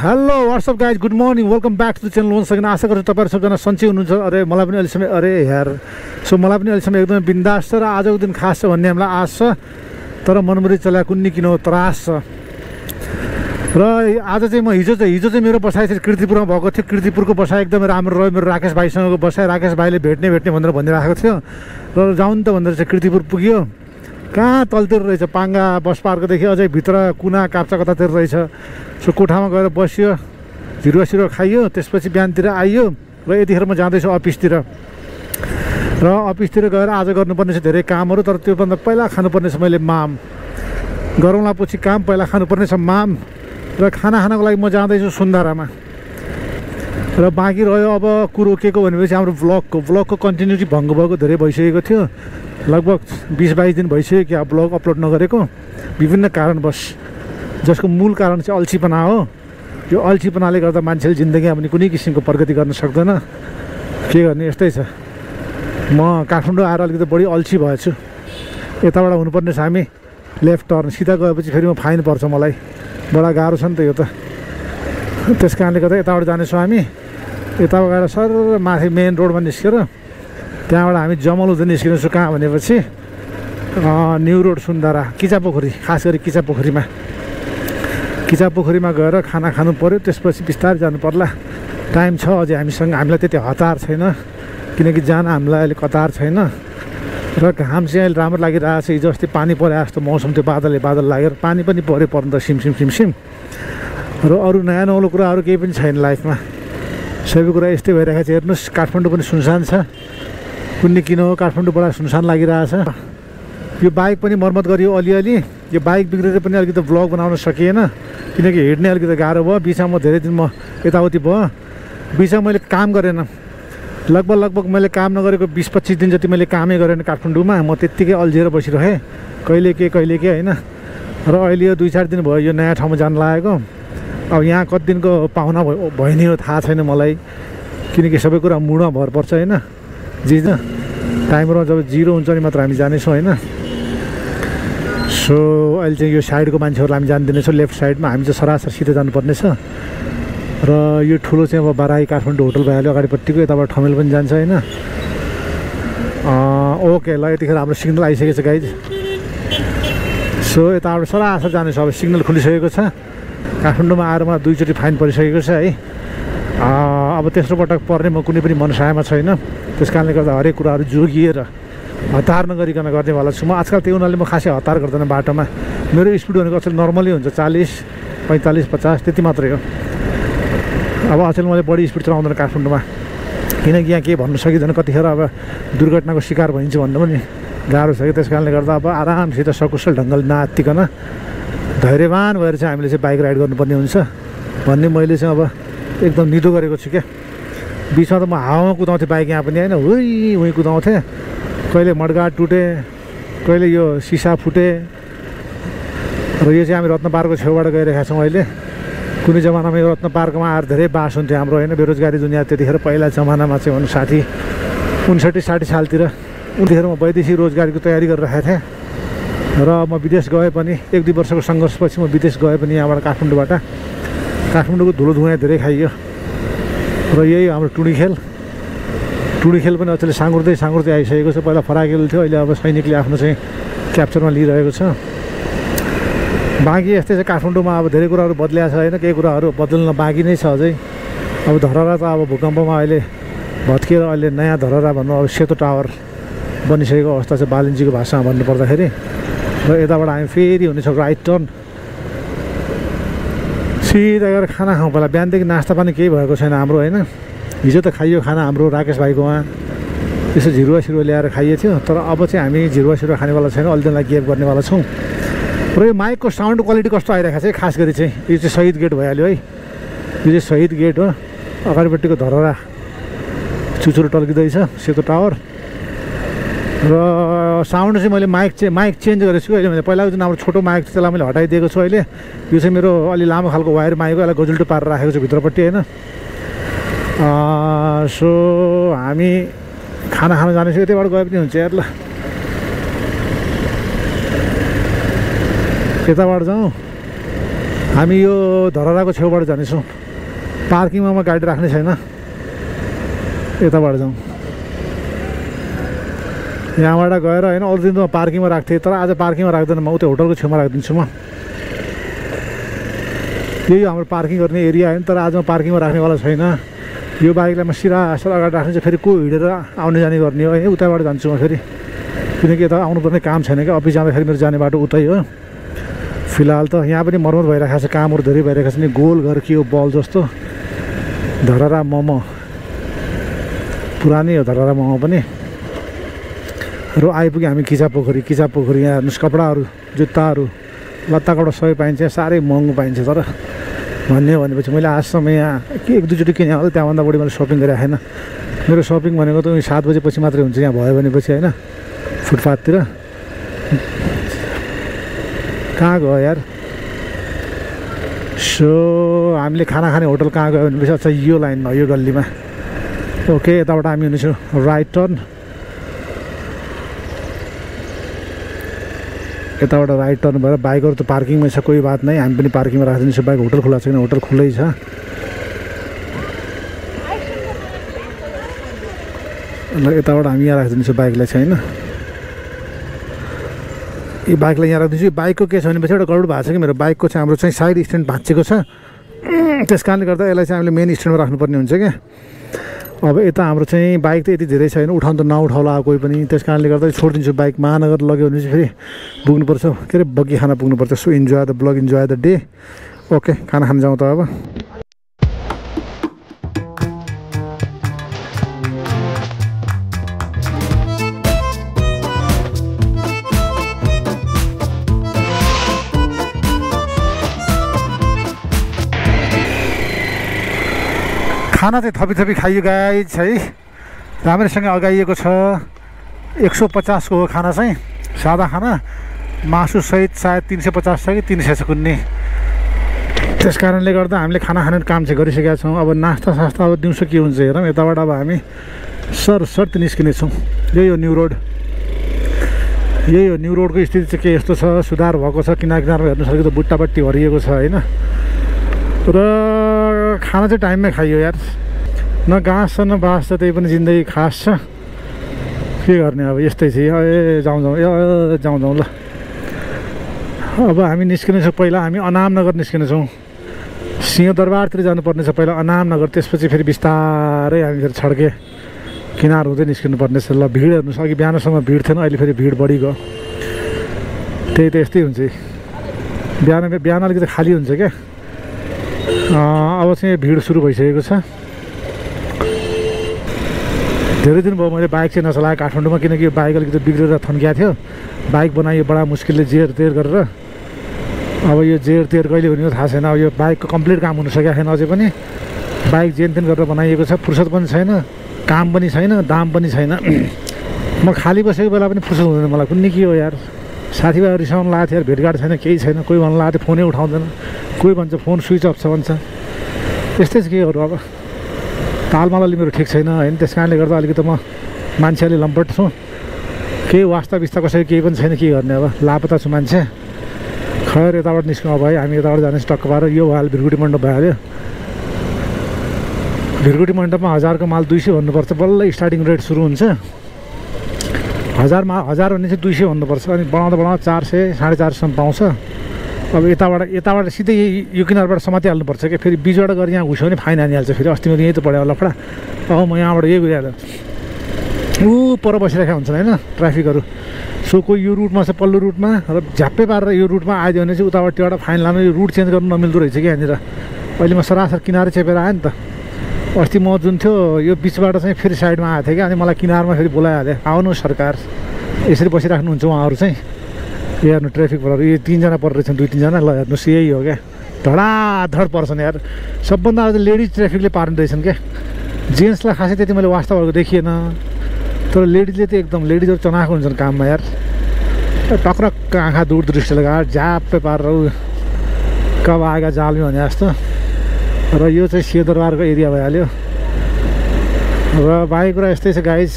Hello what's up guys, good morning, welcome back to the channel once again. आशा गर्छु तपाईँहरू सबजना सन्चै हुनुहुन्छ। अरे मलाई पनि अहिलेसम्म मलाई पनि अहिलेसम्म एकदमै बिन्दास छ र आजको दिन खास छ भन्ने हामीलाई आश छ। तर मनमुरी चला कुन्नी किन त्रास छ। र आज चाहिँ म हिजो चाहिँ मेरो बसाइ चाहिँ कीर्तिपुरमा भएको थियो। कीर्तिपुरको बसाइ एकदमै राम्रो रह्यो। मेरो राकेश भाइसँगको बसाइ, राकेश भाइले भेट्ने भनेर भनिरहेको थियो र जाउँ त भनेर चाहिँ कीर्तिपुर पुग्यो। कहाँ तलतिर रहेछ पाङ्गा बस पार्कदेखि अझै भित्र कुना काप्चा कतातिर रहेछ। सो कोठामा गएर बस्यो, झिरुवा खाइयो, त्यसपछि बिहानतिर आइयो र यतिखेर म जाँदैछु अफिसतिर। र अफिसतिर गएर आज गर्नुपर्ने छ धेरै कामहरू, तर त्योभन्दा पहिला खानुपर्ने छ मैले माम। गरौँला पछि काम, पहिला खानुपर्ने छ माम। र खाना खानको लागि म जाँदैछु सुन्दारामा। र बाँकी रह्यो अब कुरो के को भनेपछि हाम्रो भ्लगको कन्टिन्युटी भङ्ग भएको धेरै भइसकेको थियो। लगभग 20-22 दिन भइसक्यो क्या ब्लग अपलोड नगरेको, विभिन्न कारणवश, जसको मूल कारण चाहिँ अल्छीपना हो। यो अल्छीपनाले गर्दा मान्छेले जिन्दगीमा पनि कुनै किसिमको प्रगति गर्न सक्दैन। के गर्ने, यस्तै छ। म काठमाडौँ आएर अलिकति बढी अल्छी भएछु। यताबाट हुनुपर्ने छ हामी लेफ्ट टर्न, सिधा गएपछि फेरि म फाइन पर्छ मलाई, बडा गाह्रो छ नि त यो त। त्यस कारणले गर्दा यताबाट जानेछौँ हामी। यताबाट गएर सर माथि मेन रोडमा निस्केर त्यहाँबाट हामी जमल हुँदै निस्किनेछौँ। कहाँ भनेपछि न्यु रोड सुन्दारा, किचापोखरी, खास गरी किचापोखरीमा गएर खाना खानु पऱ्यो। त्यसपछि बिस्तारै जानु पर्ला। टाइम छ अझै हामीसँग, हामीलाई त्यति हतार छैन किनकि जान हामीलाई अहिले कतार छैन। र घाम चाहिँ अहिले राम्रो लागिरहेको छ। हिजो अस्ति पानी परे जस्तो मौसम, त्यो बादल लागेर पानी पनि पर्नु त सिमसिम। र अरू नयाँ नौलो कुराहरू केही पनि छैन लाइफमा। सबै कुरा यस्तै भइरहेको छ। हेर्नुहोस्, काठमाडौँ पनि सुनसान छ। कुन्नी किन हो काठमाडौँ बडा सुनसान लागिरहेछ। यो बाइक पनि मर्मत गरियो अलिअलि। यो बाइक बिग्रेर पनि अलिकति भ्लग बनाउन सकिएन किनकि हिँड्ने अलिकति गाह्रो भयो। बिचमा धेरै दिन म यताउति भयो। बिचमा मैले काम गरेन, लगभग मैले काम नगरेको 20-25 दिन जति मैले कामै गरेन काठमाडौँमा। म त्यत्तिकै अल्झिएर बसिरहेँ, कहिले के होइन। र अहिले यो 2-4 दिन भयो यो नयाँ ठाउँमा जान लागेको। अब यहाँ कति दिनको पाहुना भयो नि हो थाहा छैन मलाई, किनकि सबै कुरा मुडमा भर पर्छ होइन। टाइममा जब 0 हुन्छ नि मात्र हामी जानेछौँ होइन। सो अहिले चाहिँ यो साइडको मान्छेहरूलाई हामी जानिदिनेछौँ, लेफ्ट साइडमा। हामी चाहिँ सरासर सिधै जानुपर्ने छ। र यो ठुलो चाहिँ अब बाराई काठमाडौँ होटल भइहाल्यो अगाडिपट्टिको, यताबाट ठमेल पनि जान्छ होइन। ओके ल, यतिखेर हाम्रो सिग्नल आइसकेको छ गाइज। सो यताबाट सरासर जानेछ। अब सिग्नल खुलिसकेको छ। काठमाडौँमा आएर मलाई 2 चोटि फाइन परिसकेको छ है। अब तेस्रो पटक पर्ने म कुनै पनि मनसायमा छैन। त्यस कारणले गर्दा हरेक कुराहरू जोगिएर हतार नगरिकन गर्नेवाला छु म आजकल। त्यही हुनाले म खासै हतार गर्दैन बाटोमा। मेरो स्पिड भनेको अचेल नर्मली हुन्छ 40, 45, 50 त्यति मात्रै हो। अब अचेल मैले बढी स्पिड चलाउँदैन काठमाडौँमा, किनकि यहाँ केही भन्नु सकिँदैन। कतिखेर अब दुर्घटनाको शिकार भइन्छ भन्नु पनि गाह्रो छ कि। त्यस कारणले गर्दा अब आरामसित सकुशल ढङ्गले नआत्तिकन धैर्यवान भएर चाहिँ हामीले चाहिँ बाइक राइड गर्नुपर्ने हुन्छ भन्ने मैले चाहिँ अब एकदम निदो गरेको छु क्या। बिचमा त म हावामा कुदाउँथेँ बाइक यहाँ पनि होइन, उहीँ कुदाउँथेँ। कहिले मडगाड टुटे, कहिले यो सिसा फुटे। र यो चाहिँ हामी रत्न पार्कको छेउबाट गइरहेका छौँ अहिले। कुनै जमानामा यो रत्न पार्कमा आएर धेरै बास हुन्थ्यो हाम्रो होइन। बेरोजगारी दुनियाँ त्यतिखेर पहिला जमानामा चाहिँ भनौँ 59-60 सालतिर। उनीखेर म वैदेशिक रोजगारीको तयारी गरिरहेको थिएँ। र म विदेश गए पनि 1-2 वर्षको सङ्घर्षपछि म विदेश गए पनि यहाँबाट काठमाडौँको धुलो धुवाँ धेरै खाइयो। र यही हाम्रो टुडी खेल पनि अचेल साँगुर्दै आइसकेको छ। पहिला फराकिलो थियो, अहिले अब सैनिकले आफ्नो चाहिँ क्याप्चरमा लिइरहेको छ। बाँकी यस्तै छ काठमाडौँमा। अब धेरै कुराहरू बदलिएको छ होइन, केही कुराहरू बदल्न बाँकी नै छ अझै। अब धरहरा त अब भूकम्पमा अहिले भत्किएर अहिले नयाँ धरहरा भन्नु अब सेतो टावर बनिसकेको अवस्था छ बालिन्जीको भाषामा भन्नुपर्दाखेरि। र यताबाट हामी फेरि हुनेछौँ राइट टर्न, सिधा गएर खाना खाउँ। पहिला बिहानदेखि नास्ता पानी केही भएको छैन हाम्रो होइन। हिजो त खाइयो खाना हाम्रो राकेश भाइको वहाँ, त्यसो झिरुवा ल्याएर खाइएको थियो। तर अब चाहिँ हामी झिरुवा खानेवाला छैन, अलि दिनलाई गेप गर्नेवाला छौँ। र यो माइकको साउन्ड क्वालिटी कस्तो आइरहेको छ खास गरी चाहिँ यो चाहिँ शहीद गेट भइहाल्यो है। यो चाहिँ शहीद गेट हो, अगाडिपट्टिको धरहरा चुचुरो टल्किँदैछ, सेतो टावर। र साउन्ड चाहिँ मैले माइक चेन्ज गरेको छु अहिले। मैले पहिलाको जुन हाम्रो छोटो माइक थियो त्यसलाई मैले हटाइदिएको छु अहिले। यो चाहिँ मेरो अलि लामो खालको वायर माइक हो, यसलाई गजुल्टो पारेर राखेको छु भित्रपट्टि होइन। सो हामी खाना खान जानेछौँ। यतैबाट गए पनि हुन्छ यार। ल यताबाट जाउँ। हामी यो धरहराको छेउबाट जानेछौँ। पार्किङमा म गाडी राख्ने छैन, यताबाट जाउँ। यहाँबाट गएर होइन अरू दिन त म पार्किङमा राख्थेँ, तर आज पार्किङमा राख्दैन, म उतै होटलको छेउमा राखिदिन्छु। म यही हाम्रो पार्किङ गर्ने एरिया होइन, तर आज म पार्किङमा राख्नेवाला छैन। यो बाइकलाई म सिरासर अगाडि राख्ने चाहिँ फेरि को हिँडेर आउने जाने गर्ने हो है, उताबाट जान्छु म फेरि, किनकि यता आउनुपर्ने काम छैन क्या। अफिस जाँदाखेरि मेरो जाने बाटो उतै हो। फिलहाल त यहाँ पनि मर्मत भइरहेको छ, कामहरू धेरै भइरहेको छ नि। गोल घर के हो बल जस्तो धरहरा मोमो, पुरानै हो धरहरा मोमो पनि। र आइपुग्यो हामी किचा पोखरी। यहाँ हेर्नुहोस्, कपडाहरू, जुत्ताहरू, लत्ता कपडा सबै पाइन्छ। साह्रै महँगो पाइन्छ, तर भन्ने हो भनेपछि मैले आजसम्म यहाँ के एक दुईचोटि किने होला, त्यहाँभन्दा बढी मैले सपिङ गरेको छैन। मेरो सपिङ भनेको त 7 बजेपछि मात्रै हुन्छ यहाँ भयो भनेपछि होइन, फुटपाथतिर। कहाँ गयो यार? सो हामीले खाना खाने होटल कहाँ गयो भनेपछि अच्छा यो लाइनमा, यो गल्लीमा। ओके, यताबाट हामी हुनेछौँ राइट टर्न। यताबाट राइट टर्न भएर बाइकहरू त पार्किङमै छ, कोही बात नै, हामी पनि पार्किङमा राखिदिन्छौँ बाइक। होटल खुला छैन, होटल खुलै छ। ल यताबाट हामी यहाँ राखिदिन्छौँ बाइकलाई चाहिँ होइन। यो बाइकलाई यहाँ राखिदिन्छु। बाइकको के छ भनेपछि एउटा गडबड भएको छ कि मेरो बाइकको चाहिँ हाम्रो चाहिँ साइड स्ट्यान्ड भाँचिएको छ, त्यस कारणले गर्दा यसलाई चाहिँ हामीले मेन स्ट्यान्डमा राख्नुपर्ने हुन्छ क्या। अब यता हाम्रो चाहिँ बाइक त यति धेरै छैन, उठाउनु त नउठाउला कोही पनि, त्यस कारणले गर्दा छोडिदिन्छु बाइक। महानगर लग्यो भने चाहिँ फेरि पुग्नुपर्छ, के अरे बग्गी खाना पुग्नुपर्छ। So enjoy the blog, enjoy the day. Okay, खाना खान जाउँ त अब। खाना चाहिँ थपी खाइयो गाइज है, राम्रैसँग अगाइएको छ। 150 को हो खाना चाहिँ, सादा खाना, मासुसहित सायद 350 छ कि 300 छ कुन्नी। त्यस कारणले गर्दा हामीले खाना खाने काम चाहिँ गरिसकेका छौँ। अब नास्ता सास्ता अब दिउँसो के हुन्छ हेरौँ। यताबाट अब हामी सरसर्ती निस्किनेछौँ। यही हो न्यू रोड। यही हो न्यू रोडको स्थिति चाहिँ के यस्तो छ, सुधार भएको छ। किनार किनारमा हेर्नु सक्यो त बुट्टापट्टी भरिएको छ होइन। र खाना चाहिँ टाइममै खाइयो यार, न घाँस छ न बाँस छ, त्यही पनि जिन्दगी खास छ। के गर्ने अब, यस्तै छ। जाउँ ल। अब हामी निस्किनेछौँ। पहिला हामी अनामनगर निस्किनेछौँ। सिंहदरबारतिर जानुपर्ने छ पहिला, अनामनगर, त्यसपछि फेरि बिस्तारै हामी फेरि छड्के किनार हुँदै निस्किनु पर्नेछ। ल भिड हेर्नुहोस्, अघि बिहानसम्म भिड थिएन, अहिले फेरि भिड बढी गयो। त्यही त यस्तै हुन्छ। बिहान अलिकति खाली हुन्छ क्या। अब चाहिँ भिड सुरु भइसकेको छ। धेरै दिन भयो मैले बाइक चाहिँ नचलाएँ काठमाडौँमा, किनकि यो बाइक अलिकति बिग्रेर थन्किएको थियो। बाइक बनायो बडा मुस्किलले, जेर तेर गरेर। अब यो जेर तेर कहिले हुने हो थाहा छैन। अब यो बाइकको कम्प्लिट काम हुन सकेको छैन अझै पनि। बाइक जेन तेन गरेर बनाइएको छ, फुर्सद पनि छैन, काम पनि छैन, दाम पनि छैन। म खाली बसेको बेला पनि फुर्सद हुँदैन मलाई, कुन्नी के हो यार। साथीभाइहरू रिसाउनु लागेको थियो यार, भेटघाट छैन, केही छैन। कोही भन्नु लागेको थियो फोनै उठाउँदैन, कोही भन्छ फोन स्विच अफ छ भन्छ। यस्तै चाहिँ के गर्नु अब, तालमाल अलि मेरो ठिक छैन होइन। त्यस कारणले गर्दा अलिकति म मान्छे अलि लम्पट छु। केही वास्ता बिस्ता कसरी केही पनि छैन, के गर्ने अब, लापता छु मान्छे। खैर यताबाट निस्क्यौँ अब है, हामी यताबाट जाने टक्क पाएर। यो भइहाल्यो भिरगुटी मण्डप भइहाल्यो। भिरगुटी मण्डपमा 1000 को माल 200 भन्नुपर्छ, बल्ल स्टार्टिङ रेट सुरु हुन्छ। 1000 भने चाहिँ 200 भन्नुपर्छ, अनि बनाउँदा 400 450 पाउँछ। अब यताबाट सिधै यो किनारबाट समातिहाल्नुपर्छ क्या। फेरि बिचबाट गएर यहाँ घुस्यो भने फाइन हानिहाल्छ फेरि। अस्ति मैले यहीँ त पढायो लफडा। अब म यहाँबाट यही गइहाल्यो, ऊ पर बसिरहेका हुन्छन् होइन ट्राफिकहरू। सो कोही यो रुटमा छ, पल्लो रुटमा, र झ्याप्पै पारेर यो रुटमा आइदियो भने चाहिँ उताबाट त्योबाट फाइन लानु। यो रुट चेन्ज गर्नु नमिल्दो रहेछ कि यहाँनिर। अहिले म सरासर किनारै चेपेर आएँ नि त। अस्ति म जुन थियो यो बिचबाट चाहिँ फेरि साइडमा आएको थिएँ क्या, अनि मलाई किनारमा फेरि बोलाइहालेँ, आउनु सरकार, यसरी बसिराख्नुहुन्छ उहाँहरू चाहिँ। हेर्नु ट्राफिकबाट यो 3 जना पर्छ रहेछन्, 2-3 जना। ल हेर्नुहोस् यही हो क्या, धडाधड पर्छन् यार। सबभन्दा अझ लेडिज ट्राफिकले पार्ने रहेछन् क्या। जेन्ट्सलाई खासै त्यति मैले वास्ता भएको देखिएन, तर लेडिजले त एकदम, लेडिजहरू चनाएको हुन्छन् काममा यार। टक्रक्क आँखा दूरदृष्टि लगाएर झ्याप्पै पारेर कब आएका जालमी भने जस्तो। र यो चाहिँ सिंहदरबारको एरिया भइहाल्यो। र बाइक कुरा यस्तै छ गाइज।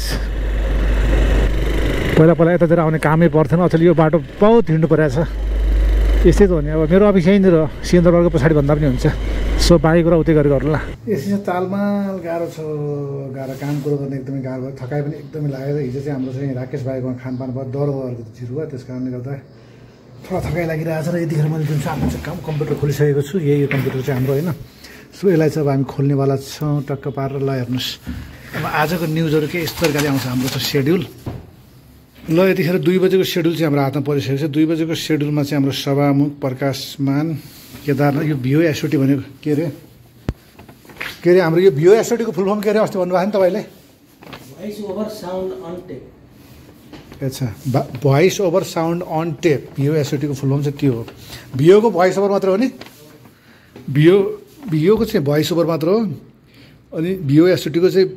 पहिला यतातिर आउने कामै पर्थेन, अचेल यो बाटो बहुत हिँड्नु परेको छ। यस्तै त हो नि अब मेरो अफिस यहीँनिर सिकन्दरबारको पछाडि भन्दा पनि हुन्छ सो बाइक कुरा उतै गरेर गरौँ ल यसै चाहिँ तालमाल गाह्रो छ गाह्रो काम कुरो गर्ने एकदमै गाह्रो भयो थकाइ पनि एकदमै लागेर हिजो चाहिँ हाम्रो चाहिँ राकेश भाइको खानपान भयो डर भयो जिरो भयो त्यस कारणले गर्दा थोडा थकाइ लागिरहेको छ र यतिखेर मैले जुन चाहिँ आफ्नो चाहिँ कम्प्युटर खोलिसकेको छु यही कम्प्युटर चाहिँ हाम्रो होइन सो यसलाई चाहिँ अब हामी खोल्नेवाला छौँ टक्क पारेर ल हेर्नुहोस् अब आजको न्युजहरू के यस्तो तरिकाले आउँछ हाम्रो चाहिँ सेड्युल ल यतिखेर 2 बजेको सेड्युल चाहिँ हाम्रो हातमा परिसकेको छ 2 बजेको सेड्युलमा चाहिँ हाम्रो सभामुख प्रकाशमान केदारनाथ यो भिओ एसओटी भनेको के अरे हाम्रो यो भिओ एसओटीको फुल फर्म के अरे अस्ति भन्नुभएको नि तपाईँले voice over sound on tape अच्छा voice over sound on tape VO एसओटीको फुल फर्म चाहिँ त्यो हो भिओको भोइस ओभर मात्र हो नि भिओको चाहिँ भोइस ओभर मात्र हो अनि भिओ एसओटीको चाहिँ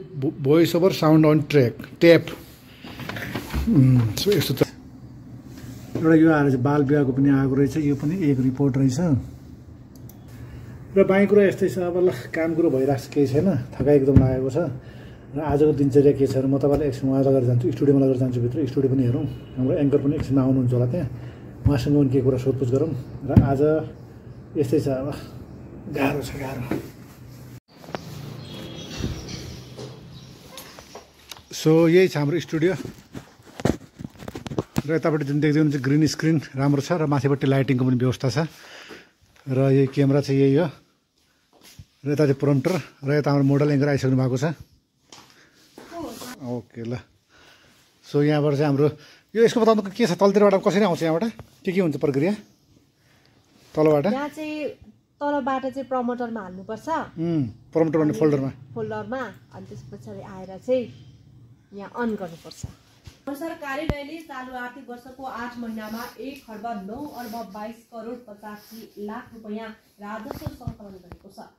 voice over sound on tape so यस्तो त एउटा यो आएर चाहिँ बाल विवाहको पनि आएको रहेछ यो पनि एक रिपोर्ट रहेछ र बाँकी कुरा यस्तै छ अब ल काम कुरो भइरहेको छ केही छैन थकाइ एकदम लागेको छ र आजको दिनचर्या के छ र म तपाईँलाई एकछिन उहाँ लगेर जान्छु स्टुडियोमा लगेर जान्छु भित्र स्टुडियो पनि हेरौँ हाम्रो एङ्कर पनि एकछिनमा आउनुहुन्छ होला त्यहाँ उहाँसँग पनि के कुरा सोधपुछ गरौँ र आज यस्तै छ अब गाह्रो छ गाह्रो सो यही छ हाम्रो स्टुडियो र यतापट्टि जुन देख्दै हुनुहुन्छ ग्रिन स्क्रिन राम्रो छ र माथिपट्टि लाइटिङको पनि व्यवस्था छ र यही क्यामेरा चाहिँ यही हो र यता चाहिँ प्रोम्प्टर र यता हाम्रो मोडल एङ्कर आइसक्नु भएको छ ओके ल सो यहाँबाट चाहिँ हाम्रो यो यसको बताउनु के छ तलतिरबाट कसरी आउँछ यहाँबाट के हुन्छ प्रक्रिया तलबाट यहाँ चाहिँ तलबाट चाहिँ प्रमोटरमा हाल्नुपर्छ प्रमोटर भन्ने फोल्डरमा अनि त्यस पछाडि आएर चाहिँ यहाँ अन गर्नुपर्छ अनुसार कार्यालयले चालू आर्थिक वर्षको 8 महिनामा 1,09,22,85,00,000 रुपैयाँ राजस्व सङ्कलन गरेको छ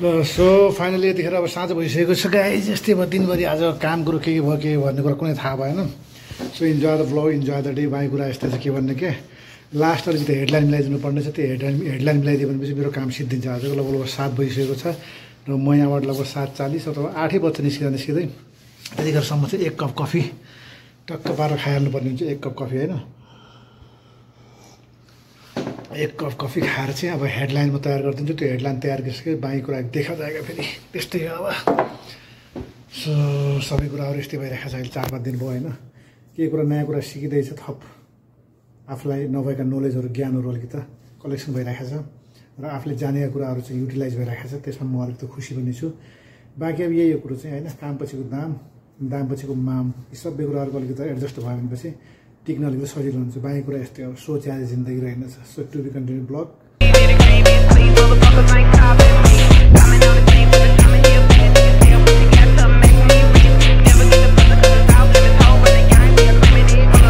ल सो फाइनली यतिखेर अब साँझ भइसकेको छ गाइज यस्तै भयो दिनभरि आज काम कुरो के भयो के भन्ने कुरा कुनै थाहा भएन so enjoy the vlog enjoy the day बाँकी कुरा यस्तै छ के भन्ने के लास्ट अलिकति हेडलाइन मिलाइदिनु पर्ने छ त्यो हेडलाइन मिलाइदियो भनेपछि मेरो काम सिद्धिन्छ आजको लगभग 7 भइसकेको छ र म यहाँबाट लगभग 7:40 अथवा 8 बज्छ निस्किँदै त्यतिखेरसम्म चाहिँ 1 कप कफी टक्क पारेर खाइहाल्नुपर्ने हुन्छ 1 कप कफी होइन 1 कप कफी खाएर चाहिँ अब हेडलाइन म तयार गरिदिन्छु त्यो हेडलाइन तयार गरिसके बाँकी कुरा देखा जाएगा फेरि त्यस्तै हो अब सो सबै कुराहरू यस्तै भइरहेको छ अहिले 4-5 दिन भयो होइन केही कुरा नयाँ कुरा सिकिँदैछ थप आफूलाई नभएका नलेजहरू ज्ञानहरू अलिकति कलेक्सन भइरहेको छ र आफूले जानेका कुराहरू चाहिँ युटिलाइज भइरहेको छ त्यसमा म अलिकति खुसी पनि छु बाँकी अब यही हो कुरो चाहिँ होइन काम पछिको दाम पछिको माम यी सबै कुराहरूको अलिकति एडजस्ट भयो भनेपछि टिक्न अलिकति सजिलो हुन्छ बाँकी कुरा यस्तै अब सोच आज जिन्दगी रहेनछ so to be continue blog